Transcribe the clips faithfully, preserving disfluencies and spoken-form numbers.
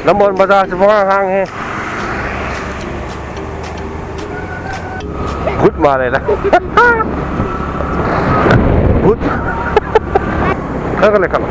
ꯅꯝꯕꯣꯜ ꯕꯖꯥꯔꯁꯤ ꯄꯨꯡꯍꯥꯡ ꯍꯥꯡꯉꯦ꯫ ꯚꯨꯠ ꯃꯥꯜꯂꯦꯗ꯫ ꯚꯨꯠ꯫ ꯈꯔ ꯈꯔ ꯂꯩꯈꯠꯂꯣ꯫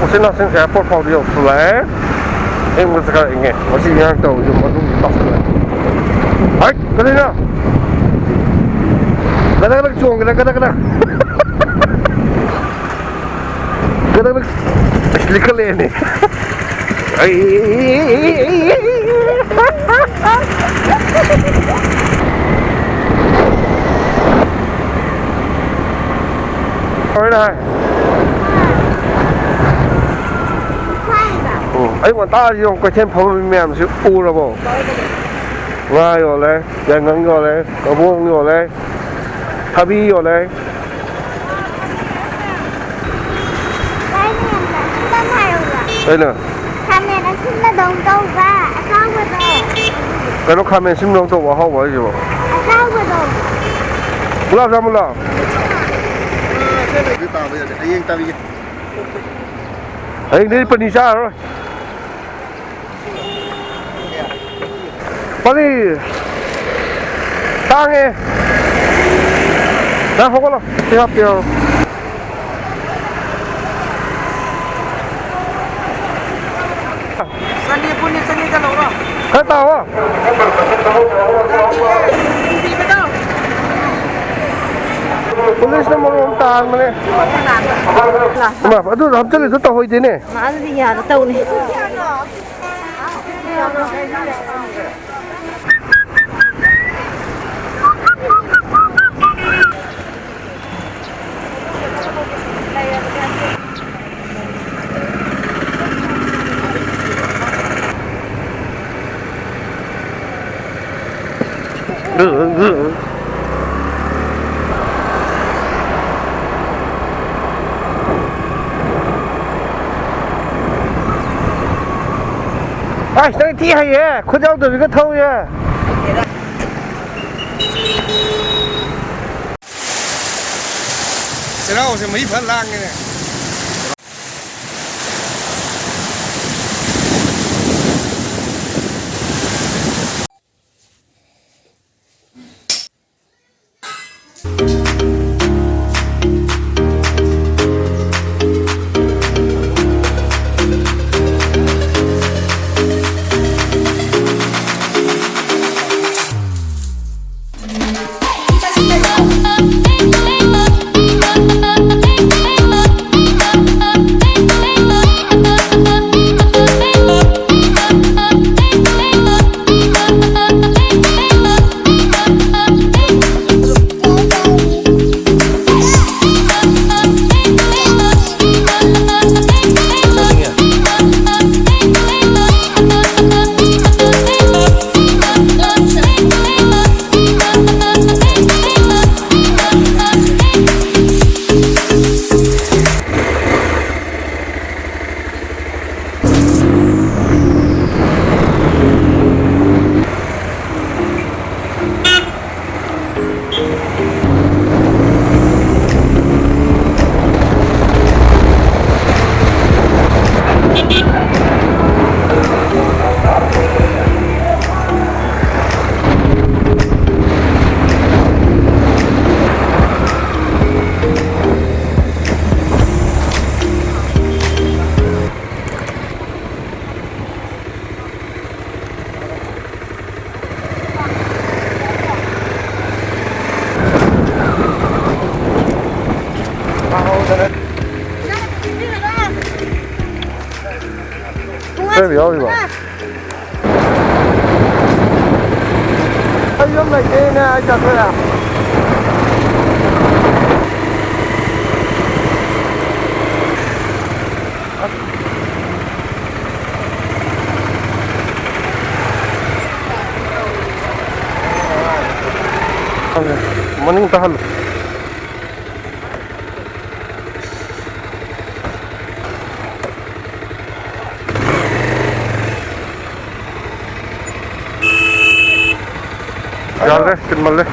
ꯎꯆꯤꯟ ꯅꯥꯆꯤꯟ ꯑꯦꯌꯥꯔꯄꯣꯔꯠ ꯐꯥꯎꯗꯤ ꯌꯧꯁꯤꯜꯂꯛꯑꯦ꯫ ꯏꯪꯕꯁꯦ ꯈꯔ ꯏꯪꯉꯦ꯫ ꯉꯁꯤ ꯏꯔꯥꯡ ꯇꯧꯔꯤꯁꯦ ꯃꯅꯨꯡ ꯇꯧꯁꯤꯜꯂꯛꯑꯦ꯫ ꯍꯥꯏꯠ! ꯀꯔꯤꯅꯣ? ꯒꯗꯛ ꯒꯗꯛ ꯆꯣꯡꯒꯦꯔꯥ, ꯒꯗꯛ ꯒꯗꯛ꯫ ꯒꯗꯛ ꯒꯗꯛ ꯂꯤꯈꯠꯂꯛꯑꯦꯅꯦ꯫ ꯑꯩ ꯍꯣꯔꯦꯟ ꯍꯥꯏ꯫ ꯎꯝ, ꯑꯌꯨꯛ ꯉꯟꯇꯥ ꯌꯦꯡꯉꯨ, ꯀꯩꯊꯦꯜ ꯐꯝꯃꯤ ꯃꯌꯥꯝꯁꯤ ꯎꯔꯕꯣ? ꯉꯥ ꯌꯣꯜꯂꯦ, ꯌꯥꯏꯉꯪ ꯌꯣꯜꯂꯦ, ꯀꯕꯣꯡ ꯌꯣꯜꯂꯦ, ꯊꯕꯤ ꯌꯣꯜꯂꯦ꯫ ꯀꯩꯅꯣ? ꯈꯥꯃꯦꯟ ꯑꯁꯤꯟꯕꯗꯧ ꯇꯧꯕ ꯑꯇꯥꯎꯕꯗꯣ꯫ ꯀꯩꯅꯣ ꯈꯥꯃꯦꯟ ꯑꯁꯤꯟꯕꯗꯧ ꯇꯧꯕ ꯑꯍꯥꯎꯕ ꯍꯥꯏꯁꯤꯕꯣ? ꯑꯇꯥꯎꯕꯗꯣ꯫ ꯒꯨꯂꯥꯞ ꯖꯥꯃꯨꯟꯂꯣ? ꯑꯗꯨ ꯇꯥꯕ ꯌꯥꯗꯦ꯫ ꯍꯌꯦꯡ ꯇꯥꯕꯤꯒꯦ꯫ ꯍꯌꯦꯡꯗꯤ ꯄꯅꯤ ꯆꯥꯔꯔꯣꯏ꯫ ꯄꯅꯤ ꯇꯥꯡꯉꯦ꯫ ꯅꯪ ꯍꯧꯒꯠꯂꯣ꯫ ꯁꯤ ꯍꯥꯞꯄꯤꯔꯣ꯫ ꯆꯅꯤ ꯄꯨꯟꯅ ꯆꯅꯤꯗ ꯂꯧꯔꯣ꯫ ꯈꯔ ꯇꯥꯑꯣ꯫ ꯄꯨꯂꯤꯁꯅ ꯃꯔꯣꯟ ꯑꯃ ꯇꯥꯟꯕꯅꯦ꯫ ꯏꯃꯥ, ꯑꯗꯨ ꯍꯥꯞꯆꯜꯂꯤꯗꯣ ꯇꯧꯍꯣꯏꯗꯦꯅꯦ꯫ ꯃꯥ ꯑꯗꯨꯗꯤ ꯌꯥꯗ ꯇꯧꯅꯤ꯫ ꯑꯁ, ꯅꯪ ꯊꯤ ꯍꯩꯌꯦ, ꯈꯨꯠ ꯌꯥꯎꯗꯕꯤꯒ ꯊꯧꯏꯌꯦ꯫ ꯆꯩꯔꯥꯎꯁꯦ ꯃꯍꯤ ꯐꯖꯅ ꯂꯥꯡꯉꯦꯅꯦ꯫ ꯀꯩ ꯌꯥꯎꯔꯤꯕ? ꯑꯩ ꯌꯨꯝ ꯂꯩꯇꯦꯅꯦ, ꯑꯩ ꯆꯠꯊꯣꯛꯑꯦ꯫ ꯃꯅꯤꯡ ꯇꯥꯍꯜꯂꯨ꯫ ꯌꯥꯗ꯭ꯔꯦ, ꯆꯤꯟꯃꯜꯂꯦ꯫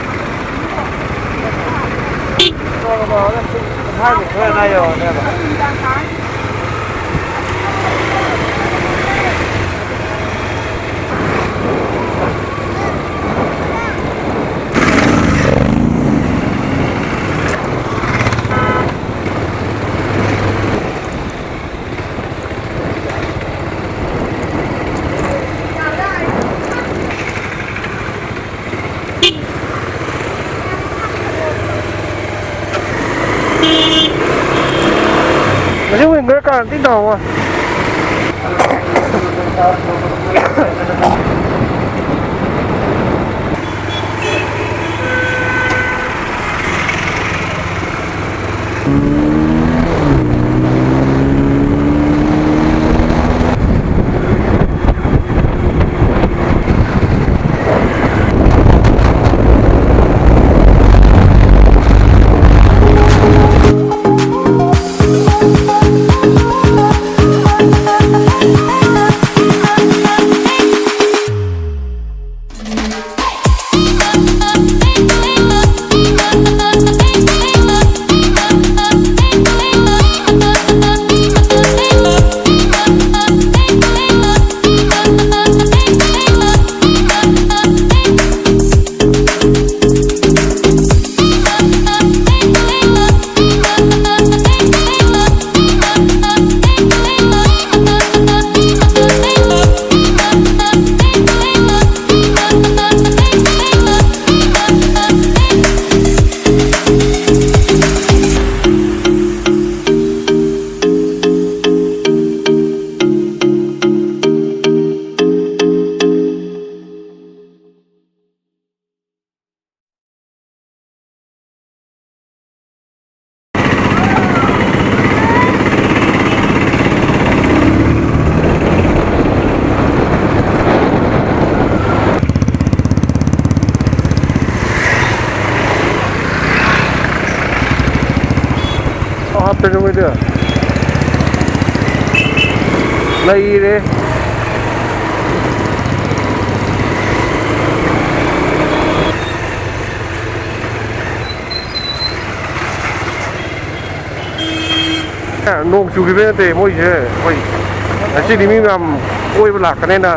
ꯊꯥꯡꯒꯤ ꯈꯔ ꯑꯗꯥꯏ ꯌꯧꯔꯅꯦꯕ꯫ ꯃꯁꯤ winger ꯀꯥꯔꯟ ꯊꯤ ꯇꯧꯕ꯫ ꯍꯥꯞꯄꯦꯅꯦ ꯃꯣꯏꯗꯤ꯫ ꯂꯩꯔꯦ꯫ ꯅꯣꯡ ꯆꯨꯈꯤꯕꯩ ꯅꯠꯇꯦ, ꯃꯣꯏꯁꯦ ꯑꯩꯈꯣꯏ ꯉꯁꯤꯗꯤ ꯃꯤ ꯃꯌꯥꯝ ꯀꯣꯏꯕ ꯂꯥꯛꯀꯅꯦꯅ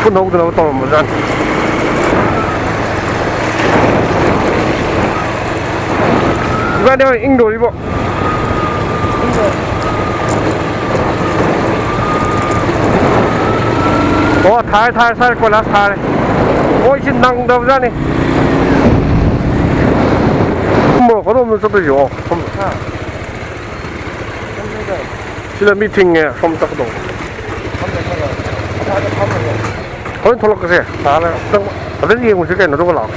ꯐꯨꯠ ꯍꯧꯗꯅꯕ ꯇꯧꯔꯝꯕꯖꯥꯠꯅꯤ꯫ ꯏꯕꯥꯅꯤ ꯍꯣꯏ ꯏꯪꯗꯣꯔꯤꯕꯣ꯫ ꯑꯣ, ꯊꯥꯔꯦ, ꯊꯥꯔꯦ, ꯊꯥꯔꯦ, ꯀꯣꯏꯂꯥꯁ ꯊꯥꯔꯦ꯫ ꯃꯣꯏꯁꯤ ꯅꯪꯗꯕꯖꯥꯠꯅꯤ꯫ ꯀꯔꯣꯝꯗ ꯆꯠꯇꯣꯏꯁꯦ? ꯑꯣ, ꯁꯣꯝꯗ꯫ ꯁꯤ ꯂꯝꯕꯤ ꯊꯤꯡꯉꯦ, ꯁꯣꯝ ꯆꯠꯀꯗꯧꯕ꯫ ꯍꯣꯔꯦꯟ ꯊꯣꯛꯂꯛꯀꯁꯦ꯫ ꯇꯥꯅ ꯅꯪ ꯐꯖꯅ ꯌꯦꯡꯉꯨꯁꯤ ꯀꯩꯅꯣ, ꯑꯗꯨꯒ ꯂꯥꯛꯑꯣ꯫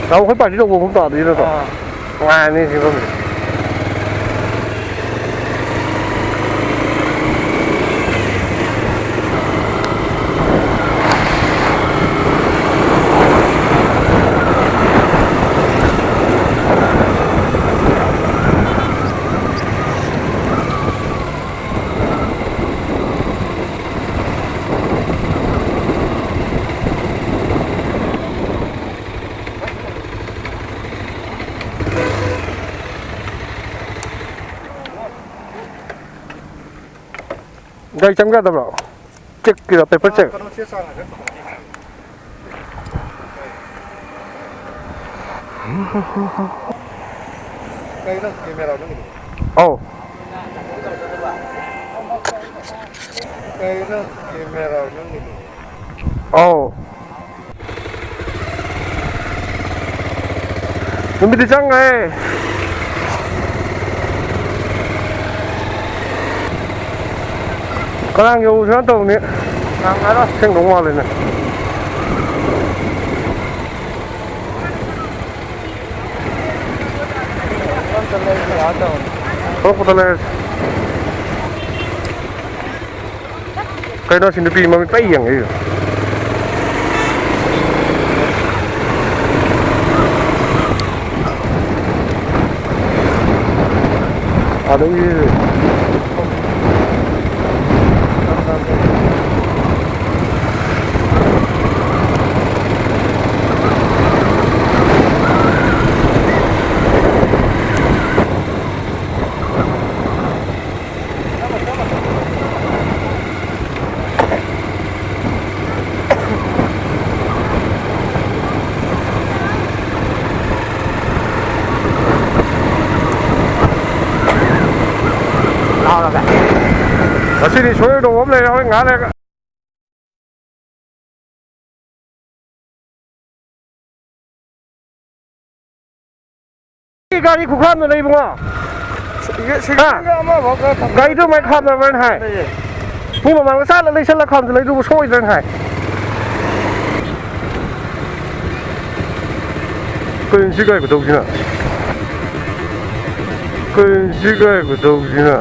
ꯅꯍꯥꯟ ꯑꯩꯈꯣꯏ ꯄꯥꯔꯇꯤ ꯇꯧꯕ ꯃꯐꯝ ꯇꯥꯗꯣꯏ ꯅꯠꯇ꯭ꯔꯣ? ꯑꯥ꯫ ꯅꯨꯡꯉꯥꯏꯔꯅꯤ ꯁꯤ ꯃꯐꯝꯁꯦ꯫ ꯒꯥꯔꯤ ꯆꯪꯕ ꯌꯥꯗꯕ꯭ꯔꯣ? ꯆꯦꯛ ꯀꯤꯔꯣ, ꯄꯦꯄꯔ ꯆꯦꯛ? ꯀꯩꯅꯣ, ꯆꯦ ꯆꯥꯡ ꯍꯥꯏꯐꯦꯠ ꯄꯨꯊꯣꯛꯑꯣ꯫ ꯀꯩꯅꯣ ꯀꯦꯃꯦꯔꯥ ꯅꯪꯒꯤꯗꯨꯕꯣ? ꯑꯧ꯫ ꯀꯩꯅꯣ ꯀꯦꯃꯦꯔꯥ ꯅꯪꯒꯤꯗꯨꯕꯣ? ꯑꯧ꯫ ꯅꯨꯃꯤꯠꯇꯤ ꯆꯪꯉꯦ꯫ ꯀꯅꯥ ꯌꯧꯁꯤꯔ ꯇꯧꯕꯅꯤ꯫ ꯅꯪꯉꯔꯣꯏ꯫ ꯊꯦꯡꯗꯧ ꯃꯥꯜꯂꯤꯅꯦ꯫ ꯊꯣꯛꯂꯛꯄꯗ ꯂꯩꯔꯁꯤ꯫ ꯀꯩꯅꯣ ꯁꯤ ꯅꯨꯄꯤ ꯃꯃꯤꯠ ꯄꯩ ꯌꯦꯡꯉꯛꯏꯗꯣ? ꯑꯗꯒꯤ ꯉꯁꯤꯗꯤ ꯁꯣꯏꯔꯣꯏꯗꯧꯕ ꯑꯃ ꯂꯩꯔꯦ, ꯍꯣꯔꯦꯟ ꯉꯥꯏꯍꯥꯛ ꯂꯩꯔꯒ꯫ ꯒꯥꯔꯤ ꯈꯨꯈꯥꯝꯗꯨꯅ ꯏꯕꯨꯡꯉꯣ꯫ ꯁꯤꯒ-, ꯁꯤꯒ ꯍꯥ? ꯑꯃꯐꯥꯎ ꯈꯔ ꯊꯝꯕ ꯒꯥꯔꯤꯗꯨ ꯃꯩ ꯈꯥꯝꯅꯕ꯭ꯔꯅ ꯍꯥꯏ꯫ ꯂꯩꯌꯦ꯫ ꯃꯤ ꯃꯃꯥꯡꯗ ꯆꯥꯅ ꯂꯩꯁꯜꯂ ꯈꯥꯝꯖꯜꯂꯛꯏꯗꯨꯕꯨ ꯁꯣꯏꯗ꯭ꯔꯅ ꯍꯥꯏ꯫ ꯀꯩꯅꯣ ꯁꯤ ꯒꯥꯔꯤ ꯈꯨꯊꯧꯁꯤꯅ? ꯀꯩꯅꯣ ꯁꯤ ꯒꯥꯔꯤ ꯈꯨꯊꯧꯁꯤꯅ?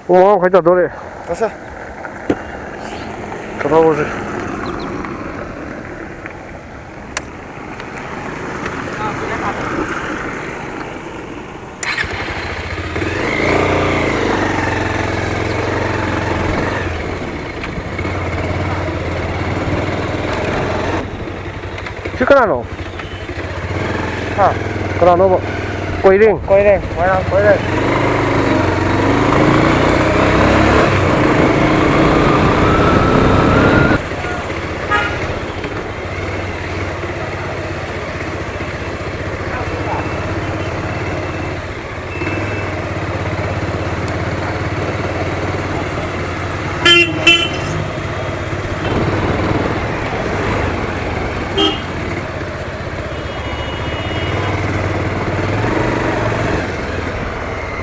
ꯄꯨꯡ ꯃꯉꯥ ꯃꯈꯥꯏ ꯇꯥꯗꯣꯔꯦ꯫ ꯑꯁ꯫ ꯀꯗꯧꯕꯁꯦ꯫ ꯁꯤ ꯀꯅꯥꯅꯣ? ꯍꯥ? ꯀꯅꯥꯅꯣꯕ? ꯀꯣꯏꯔꯦꯡ꯫ ꯀꯣꯏꯔꯦꯡ, ꯃꯣꯏꯔꯥꯡ ꯀꯣꯏꯔꯦꯡ꯫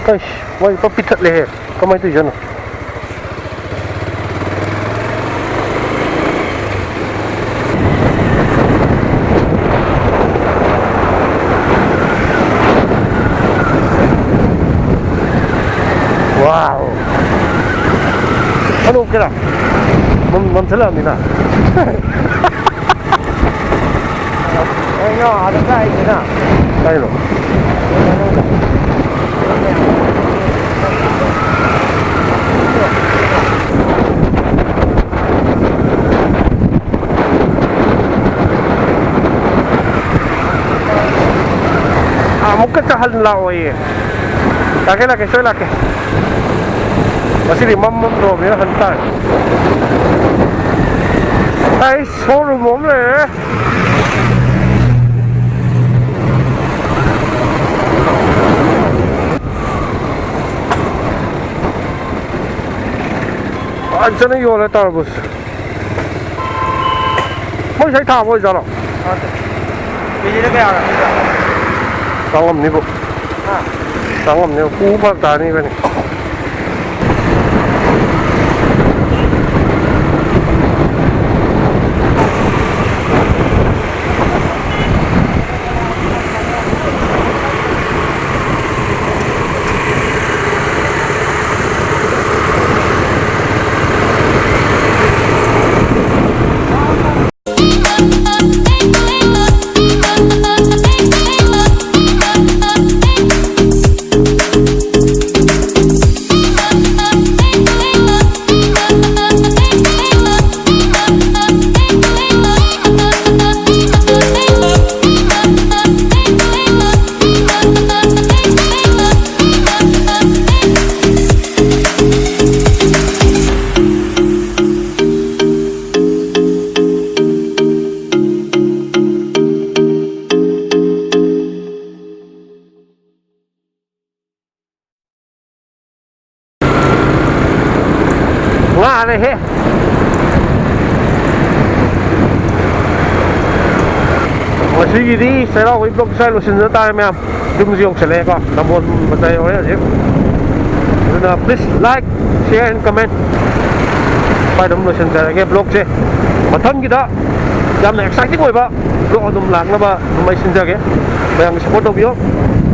ꯑꯩꯁ, ꯃꯩ ꯄꯨꯔꯥ ꯄꯤꯛꯊꯠꯂꯦꯍꯦ꯫ ꯀꯃꯥꯏꯅ ꯇꯧꯔꯤꯖꯥꯠꯅꯣ? ꯋꯥꯎ! ꯍꯟꯗꯣꯛꯀꯦꯔꯥ? ꯃꯝ-, ꯃꯝꯁꯤꯜꯂꯛꯑꯕꯅꯤꯅ꯫ ꯀꯩꯅꯣ, ꯑꯥꯗ ꯀꯥꯏꯗꯅ? ꯀꯥꯏꯅꯣ? ꯑꯃꯨꯛꯀ ꯆꯥꯍꯟ ꯂꯥꯛꯑꯣꯌꯦ꯫ ꯂꯥꯛꯀꯦ, ꯂꯥꯛꯀꯦ, ꯁꯣꯏ ꯂꯥꯛꯀꯦ꯫ ꯉꯁꯤꯗꯤ ꯃꯝ ꯃꯝ ꯇꯧꯔꯕꯅꯤꯅ ꯍꯟ ꯇꯥꯔꯦ꯫ ꯑꯩ ꯁꯣꯔꯨꯝ ꯑꯃ ꯂꯩꯔꯦ꯫ ꯐꯖꯅ ꯌꯣꯜꯂꯦ ꯇꯔꯕꯨꯖ꯫ ꯃꯣꯏ ꯉꯁꯥꯏ ꯊꯥꯕ ꯑꯣꯏꯖꯥꯠꯂꯣ? ꯈꯪꯗꯦ꯫ ꯀꯦꯖꯤꯗ ꯀꯌꯥꯒ ꯄꯤꯕ? ꯇꯥꯡꯉꯝꯅꯤꯕꯣ꯫ ꯍꯥ? ꯇꯥꯡꯉꯝꯅꯦꯕ꯫ ꯄꯨ ꯐꯔꯛ ꯇꯥꯅꯤ ꯏꯕꯥꯅꯤ꯫ ꯃꯥꯜꯂꯦꯍꯦ꯫ ꯉꯁꯤꯒꯤꯗꯤ ꯆꯩꯔꯥꯎꯕꯒꯤ vlog ꯁ꯭ꯋꯥꯏ ꯂꯣꯏꯁꯤꯟꯖ ꯇꯥꯔꯦ ꯃꯌꯥꯝ꯫ ꯌꯨꯝꯁꯨ ꯌꯧꯁꯜꯂꯛꯑꯦꯀꯣ, ꯅꯝꯕꯣꯜ ꯕꯖꯥꯔ ꯌꯧꯔꯦ ꯍꯧꯖꯤꯛ꯫ ꯑꯗꯨꯅ please like, share and comment꯫ ꯁ꯭ꯋꯥꯏꯗ ꯑꯗꯨꯝ ꯂꯣꯏꯁꯤꯟꯖꯔꯒꯦ vlog ꯁꯦ꯫ ꯃꯊꯪꯒꯤꯗ ꯌꯥꯝꯅ exciting ꯑꯣꯏꯕ vlog ꯑꯗꯨꯝ ꯂꯥꯛꯅꯕ ꯑꯗꯨꯝ ꯑꯩ ꯁꯤꯟꯖꯒꯦ꯫ ꯃꯌꯥꯝꯒꯤ support ꯇꯧꯕꯤꯌꯣ,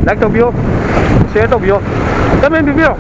like ꯇꯧꯕꯤꯌꯣ, share ꯇꯧꯕꯤꯌꯣ, comment ꯄꯤꯕꯤꯌꯣ꯫